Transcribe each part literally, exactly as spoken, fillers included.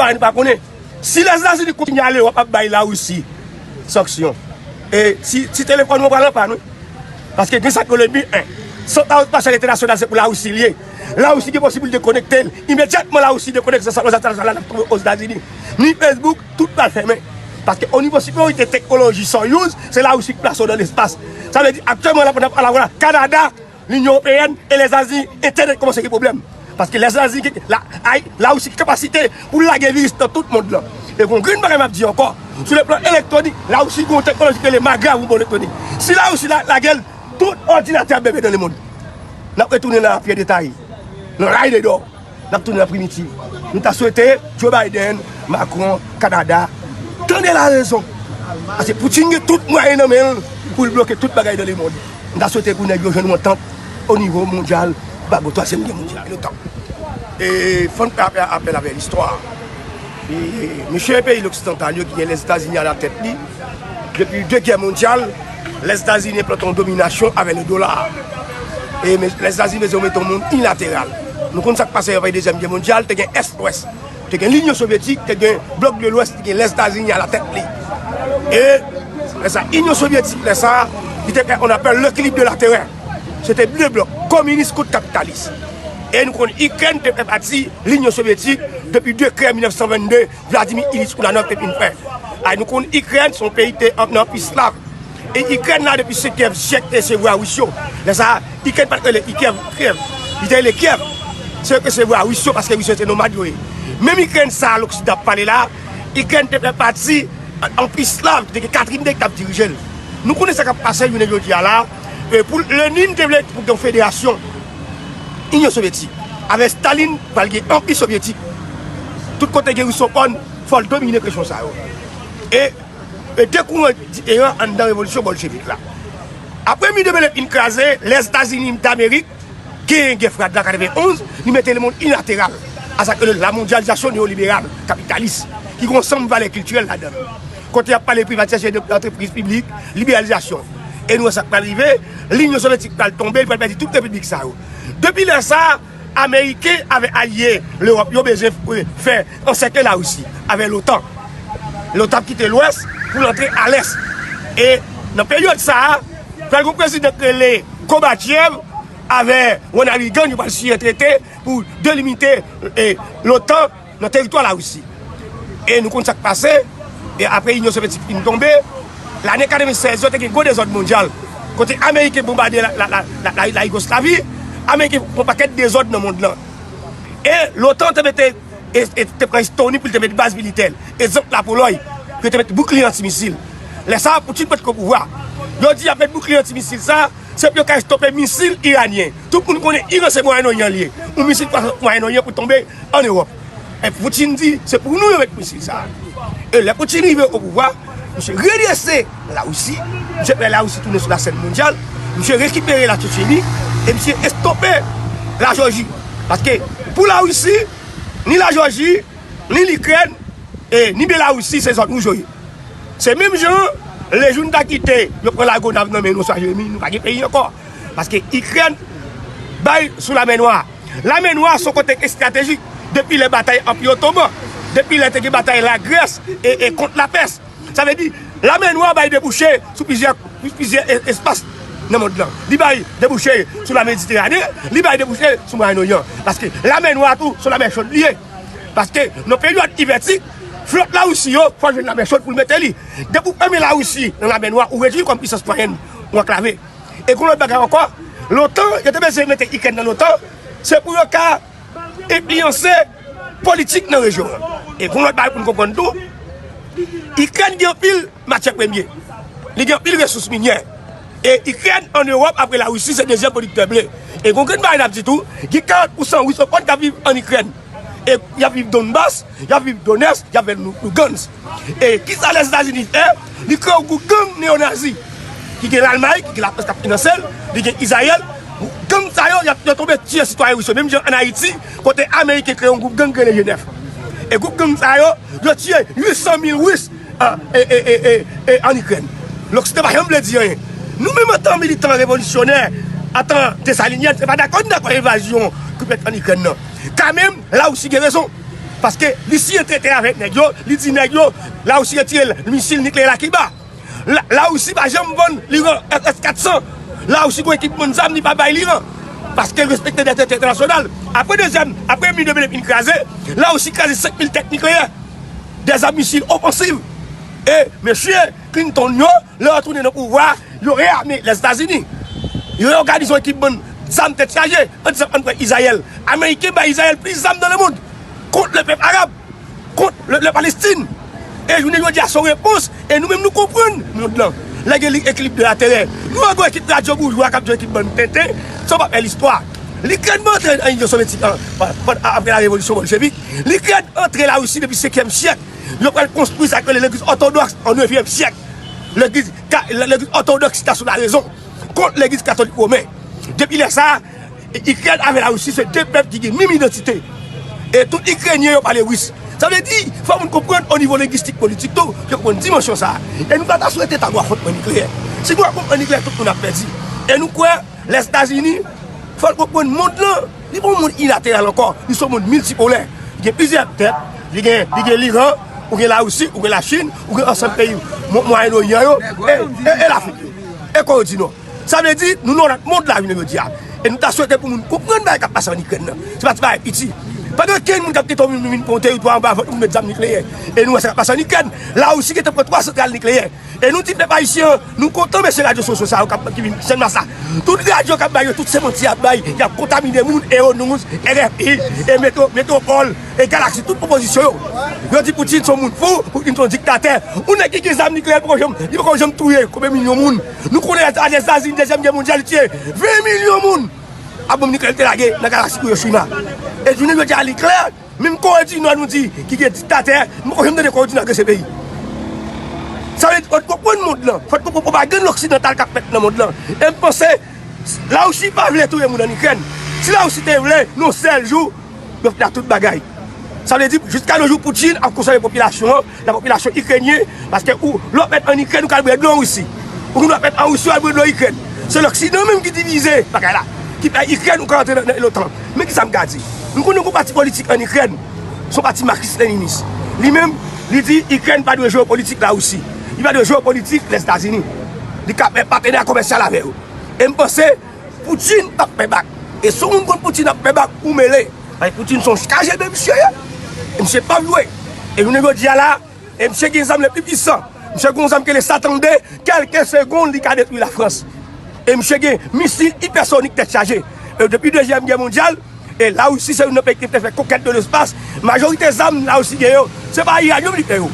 bagay nou pa konnen. Si Lèzetazini kontinye a Lewòp ap bay Larisi sanksyon, e ti, ti telefòn mwen pral anpann, wi. Paske gen sa k rele bi en. Santa Rosa Pacific International se pou Larisi l ye. Larisi gen posiblite konekte l. Imedyatman Larisi dekonekte Santa Rosa International, l ap tonbe Ozetazini. Ni Facebook, tout pral fèmen. Paske o nivo siperyorite teknoloji Soyuz, se Larisi k plase w nan lespas. Sa vle di, aktyèlman, la, pandan, la, la, Kanada, Linyon Ewopeyèn e Lèzetazini entènèt kòmanse gen pwoblèm. Paske Lèzetazini gen la, ay, Larisi gen kapasite pou l lage viris nan tout mond lan. E gon grenn bagay m ap di ankò, sou le plan elektwonik, Larisi gen yon teknoloji ki rele MAGA pou bon elektwonik. Si Larisi la, lage l, tout òdinatè ap bebe nan lemonn. N ap retounen nan lapyè detay, nan lay de dò. N ap tounen nan primitiv. Nou ta swete Joe Biden, Macron, Kanada, tande larezon. Paske Putin gen tout mwayen nan men l pou l bloke tout bagay nan lemonn. M ta swete pou nèg yo jwenn yon antant o nivo mondyal, pa gen twazyèm gè mondyal. Letan. E fò n fè apèl, apèl avè listwa. E mesye peyi loksidantal yo ki gen Lèzetazini alatèt li, depi de gè mondyal, Lèzetazini enplante yon dominasyon avè le dola. E me- Lèzetazini bezwen mete yon monn inilateral. Nou konn sa k pase apre dezyèm gè mondyal, te gen Est-Lwès. Te gen Linyon Sovyetik, te gen blòk de Lwès, te gen Lèzetazini alatèt li. E lè sa, Inyon Sovyetik, lè sa, li te fè on apèl lekilib de la terè. Se te de blòk, kominis kont kapitalis. E nou konn Ikrèn te fè pati Linyon Sovyetik depi dekrè mil nèf san vennde, Vladimir Ilyich Ulyanov te fin fè. Ay, nou konn Ikrèn se yon peyi ki te an- nan anpi slav. E Ikrèn la depi senkyèm syèk te resevwa Ris yo. Lè sa, Ikrèn pa t rele Ikyèv, Kyèv. Li te rele Kyèv. Se yo te resevwa Ris yo paske Ris yo se nomad yo ye. Menm Ikrèn sa a Loksidan ap pale la, Ikrèn te fè pati anpi slav, te gen katrin nèg k t ap dirije l. Nou konnen sa k ap pase jounen jodi a la. E pou Lenin te vle pou gen yon federasyon Inyon Sovyetik. Avèk Stalin, pral gen Anpi Sovyetik. Tout kote gen Risopòn, fò l domine kesyon sa yo. E, e de kouran diferan anndan revolisyon bolchevik la. Apre mi de Bèlen fin kraze, Lèzetazini Damerik genyen gè frad la katrevenn onz, li mete lemonn inilateral a sa k rele lamondyalizasyon neyoliberal, kapitalis, ki gen yon ansanm valè kiltirèl ladan l. Kote y ap pale privatizasyon de antrepriz piblik, liberalizasyon. E nou wè sa k pral rive, Linyon Sovyetik pral tonbe, li pral pèdi tout repiblik sa yo. Depi lè sa a, Ameriken avèk alye Lewòp yo bezwen fè ansèke Larisi avèk lotan. Lotan ap kite Lwès pou l antre a Lès. E nan peryòd sa a, pral gen yon prezidan k rele Gorbatchev avèk Ronald Reagan, yo pral siyen trete pou delimite, e, lotan nan teritwa Larisi. E nou konn sa k pase, e apre Inyon Sovyetik fin tonbe, lane katrevennsèz yo te gen gwo dezòd mondyal. Kote Ameriken bonbade la, la, la, la, la, la Yougoslavie, Ameriken fè yon pakèt dezòd nan mond lan. E lotan te mete, e, e te pran Estoni pou l te mete baz militè l. Egzanp, Lapolòy, pou yo te mete boukliye antimisil. Lè sa a, Putin potko pouvwa. Yo di y ap mete boukliye antimisil sa, se pou yo ka estope misil iranyen. Tout moun konnen Iran se Mwayen Oryan l ye. Yon misil pa Mwayen Oryan pou tonbe ann Ewòp. E Putin di, se pou nou yo mete misil sa a. E lè Putin rive o pouvwa, misye redrese Larisi, misye fè Larisi tounen sou lasèn mondyal, misye rekipere Latchetcheni, e misye estope Lajòji. Paske pou Larisi, ni Lajòji, ni Likrèn, e ni Belarisi, se zòn wouj yo ye. Se menm jan, lejou n ta kite yo pran Lagonav nan men nou, sa Jeremi, nou pa gen peyi ankò. Paske Ikrèn bay sou Lamè Nwa. Lamè Nwa se yon kote estratejik depi lè batay Anpi Otoman, depi lè te gen batay Lagrès e, e kont Lapès. Sa vle di, Lamè Nwa bay debouche sou plizyè, plizyè e- espas nan mond lan. Li bay debouche sou Lamediterane, li bay debouche sou Mwayen Oryan. Paske Lamè Nwa tou, se yon lamè chod li ye. Paske nan peryòd ivètik, flòt Larisi yo fò jwenn lamè chod pou l mete li. Depi w fèmen Larisi nan Lamè Nwa, ou redui l kòm pisans mwayèn, ou anklave. E gon lòt bagay ankò, lotan, yo te bezwen mete Ikrèn nan lotan, se pou yo ka enfliyanse politik nan rejyon an. E gon lòt bagay pou n konprann tou, Ikrèn gen anpil matyè premye, li gen anpil resous minyè. E Ikrèn ann Ewòp, apre Larisi, se dezyèm pwodiktè ble. E gon grenn bagay n ap di tou, gen karant pousan Risopòn k ap viv ann Ikrèn. E y ap viv Donbas, y ap viv Donetsk, y ap viv Lou- Lugansk. E kisa Lèzetazini fè? Li kreye yon gwoup gang neyonazi ki gen Lalmay, ki gen Lafrans k ap finanse l, li gen Izrayèl. Gang sa yo, y ap, yo tonbe tiye sitwayen ris yo. Menm jan ann Ayiti, kote Ameriken kreye yon gwoup gang ki rele G nèf. E gwoup gang sa yo, yo tiye uit san mil Ris an, e, e, e, e, e, ann Ikrèn. Loksidan pa janm vle di anyen. Nou menm antan militan revolisyonè, antan Desalinyen, se pa dakò, nou dakò envazyon ki fèt ann Ikrèn nan. Kanmenm, Larisi gen rezon. Paske li siyen trete avèk nèg yo, li di nèg yo, Larisi retire misil nikleyè a Kiba. La, Larisi pa janm vann Liran S S kat san. Larisi gon ekipman zam li pa bay Liran. Paske l respekte dè trete entènasyonal. Apre dezyèm, apre mi de mil fin kraze, Larisi kraze senk mil tèt nikleyè. Dè zam misil ofansiv. E mesye Clinton yo, lè yo tounen nan pouvwa, yo reyame Lèzetazini. Yo òganize yon ekipman zam tèt chaje, an disan an prè Izrayèl. Ameriken bay Izrayèl plis zam nan lemonn kont lepèp arab, kont le, le Palestin. E jounen jodi a se yon repons, e nou menm nou konprann mond lan. Lè gen li ekilib de laterè, nou wè gon ekip radyo boujwa k ap jwe ekip bann tenten, sa w pa fè listwa. Likrèn pa antre an Inyon Sovyetik an, pa- pa- apre la revolisyon bolchevik. Likrèn antre Larisi depi senkyèm syèk. Yo pral konstwi sa k rele legliz òtodòks an nevyèm syèk. Legliz ka- legliz òtodòks ki ta sou larezon kont legliz katolik women. Depi lè sa a, Ikrèn avè Larisi se de pèp ki gen menm idantite. E tout Ikrenyen yo pale ris. Sa vle di, fò moun konprann o nivo lengistik politik tou, yo konprann dimansyon sa a. E nou pa ta swete ta gon afwontman nikleyè. Si gon afwontman nikleyè, tout moun ap pèdi. E nou kwè, Lèzetazini, fò l konprann mond lan, li pa yon mond ilateral ankò, li se yon mond miltipolè. Li gen plizyè tèt, li gen, li gen Liran, ou gen Larisi, ou gen Lachin, ou gen ansanm peyi Mo- Mwayen Oryan yo, e, e, e Lafrik yo, e Kore di Nò. Sa vle di, nou nan yon lòt mond la jounen jodi a. E nou ta swete pou moun konprann bagay k ap pase an Ikrèn nan. Se pa ti bagay piti. Pa gen okenn moun k ap kite yon moun vin pran yon teritwa anba vant nou pou met zam nikleyè. E nou wè sa k ap pase an Ikrèn. Larisi gentan pran twa santral nikleyè. E nou di pèp ayisyen an, nou kontan mesye radyo sosyo sa yo k ap ki vin Channmas la. Tout radyo k ap bay yo, tout se manti y ap bay, y ap kontamine moun, Ewonouz, R F I, e Metro- Metropole, e Galaxy, tout opozisyon yo. Yo di Poutine se yon moun fou, Poutine se yon diktatè. Yon nèg ki gen zam nikleyè, li poko janm, li poko janm touye konbyen milyon moun. Nou konnen Lèzetazini, dezyèm gè mondyal, li tiye ven milyon moun. A bonm nikleyè li te lage nan Galaxy Hiroshima. E jounen jodi a li klè, menm Kore di Nò nou di ki gen diktatè, m poko janm tande Kore di Nò agrese peyi. Sa vle di, fò n konprann mond lan, fò n konprann pwopagann loksidantal k ap fèt nan mond lan. E m panse, Larisi pa vle touye moun an Ikrèn. Si Larisi te vle, nan yon sèl jou, yo fè tout bagay. Sa vle di, jiska nos jours, Poutine ap konsève popilasyon an, lapopilasyon ikrenyen, paske ou, lè w mèt an Ikrèn, ou ka al bwè dlo an Risi. Ou gen dwa mèt an Risi, ou al bwè dlo Ikrèn. Se Loksidan menm ki divize bagay la, ki fè Ikrèn ou ka rantre nan, nan l'OTAN. Men kisa m ka di? Nou konnen gon pati politik an Ikrèn, se yon pati maksis leninis. Li menm, li di Ikrèn pa dwe jwe politik Larisi. Li pa dwe jwe politik Lèzetazini. Li ka fè patenè komèsyal avè yo. E m panse, Poutine ap fè bak. E si yon moun konn Poutine ap fè bak, ou mele. Paske Poutine se yon K G B misye ye. E misye p ap jwe. E jounen jodi a la, e misye gen zam le pli pwisan. Misye gen yon zam ki rele Satan de, kèlke segonn li ka detwi Lafrans. E misye gen misil ipèsonik tèt chaje. E depi dezyèm gè mondyal, e Larisi se youn nan peyi ki te fè konkèt de lespas. Majorite zam Larisi gen yo, se pa iranyòm li fè yo.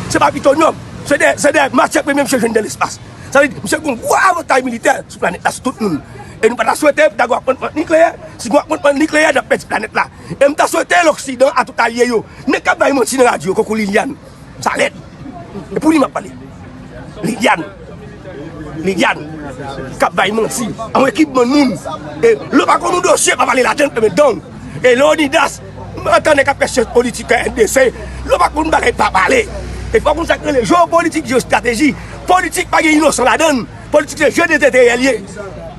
Se pa plitonyòm. Se de, se de matyè premye misye jwenn de lespas. Sa vle di, misye gen yon gwo avantaj militè sou planèt la, sou tout moun. E nou pa ta swete pou ta gen afwontman nikleyè. Si gen afwontman nikleyè, n ap pèdi planèt la. E m ta swete Loksidan a tout alye yo, nèg k ap bay manti nan radyo, konkou Liliane. Sa lèd. E pou li m ap pale. Liliane. Liliane. K ap bay manti. An ekip bann moun. E lè w pa konn yon dosye, pa pale ladan l, fèmen dan w. E Leonidas, m antann nèg k ap fè syans politik an N D C, lè w pa konn bagay, pa pale. E fò w konn sa k rele jewopolitik, jewostrateji. Politik pa gen inosan ladan l. Politik se je de zenterè l ye.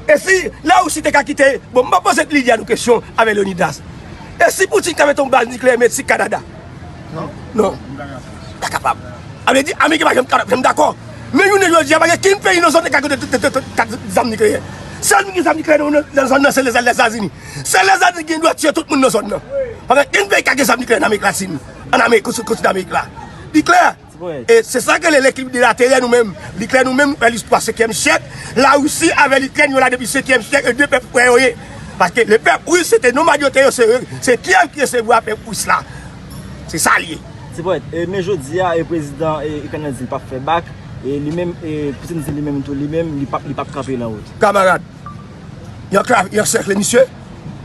E si Larisi te ka kite, bon, m pa poze Liliane yon kesyon avè Leonidas. E si Poutine ka mete yon baz nikleyè Meksik, Kanada? Non. Pa kapab. A vle di, Ameriken pa janm, janm dakò. Men jounen jodi a, pa gen kenn peyi nan zòn nan k ap gen de, de, de, de, de zam nikleyè. Sèl moun ki gen zam nikleyè nan, nan zòn nan, se Lèzetazini. Se Lèzetazini ki gen dwa tiye tout moun nan zòn nan. Pa gen kenn peyi k ap gen zam nikleyè nan Amerik Latin, an Amerik, konti-, kontinan Amerik la. Li klè. E se sa k rele lekilib de laterè nou menm. Li klè nou menm, nou fè listwa senkyèm syèk. Larisi avè Likrèn, yo la depi senkyèm syèk, e de pèp frè yo ye. Paske le pèp ris, se te nonmad yo te ye, se, se Kyèv ki resevwa pèp ris la. Se sa l ye. Ti pwèt, e, men jodi a, e, prezidan, e, Ikrèn nan di l p ap fè bak, e, li menm, e, Putin di li menm tou, li menm, li p ap, li p ap kanpe nan wout. Kamarad, yo anklav, yo ansèkle misye,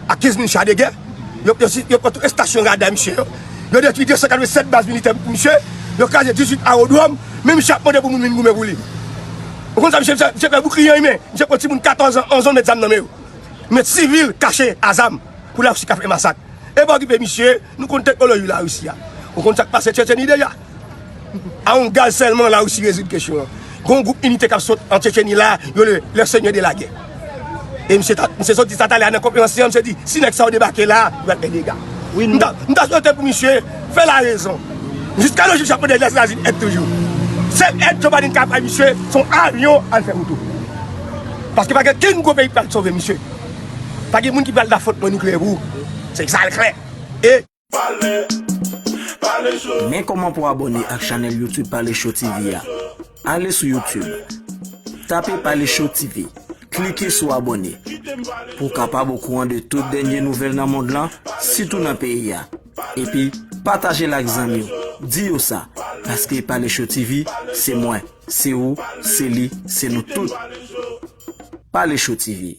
ak kenz mil cha de gè. Yo, yo, yo pran tout estasyon rada misye yo. Yo detwi de san katrevennsèt baz militè pou misye. Yo kraze dizuit awodwòm. Men misye ap mande pou moun vin goumen pou li. Ou konn sa misye, misye, misye fè boukliye an imen. Misye pran timoun katòz an, onz an, met zam nan men yo. Met sivil kache a zam pou Larisi ka fè masak. E pa okipe misye, nou konn teknoloji Larisi a. Ou konn sa k pase Tchetcheni deja. A yon gaz sèlman, Larisi rezoud kesyon an. Gon gwoup inite k ap sot an Tchetcheni la, yo le, le seigneur de la guerre. E misye ta, misye sot di sa talè a nan konferans li an, misye di, si nèg sa yo debake la, yo pral fè dega. Wi, nou M ta, m ta swete pou misye, Fè la rezon. Jiska le jou, j ap mande Lèzetazini èd toujou. Sèl èd Joe Biden ka bay misye, se yon avyon al fè wout ou. Paske pa gen kenn gwo peyi k pral sove misye. Pa gen moun ki pral afwontman nikleyè pou ou. Se sa l klè. E Men kòman pou abòne ak chanèl YouTube Pale Show T V a. Ale sou YouTube, tape Pale Show T V, klike sou abòne pou w kapab okouran de tout dènye nouvèl nan mond lan, sitou nan peyi a. Epi, pataje l ak zanmi w, di yo sa, paske Pale Show T V, se mwen, se ou, se li, se nou tout. Pale Show T V.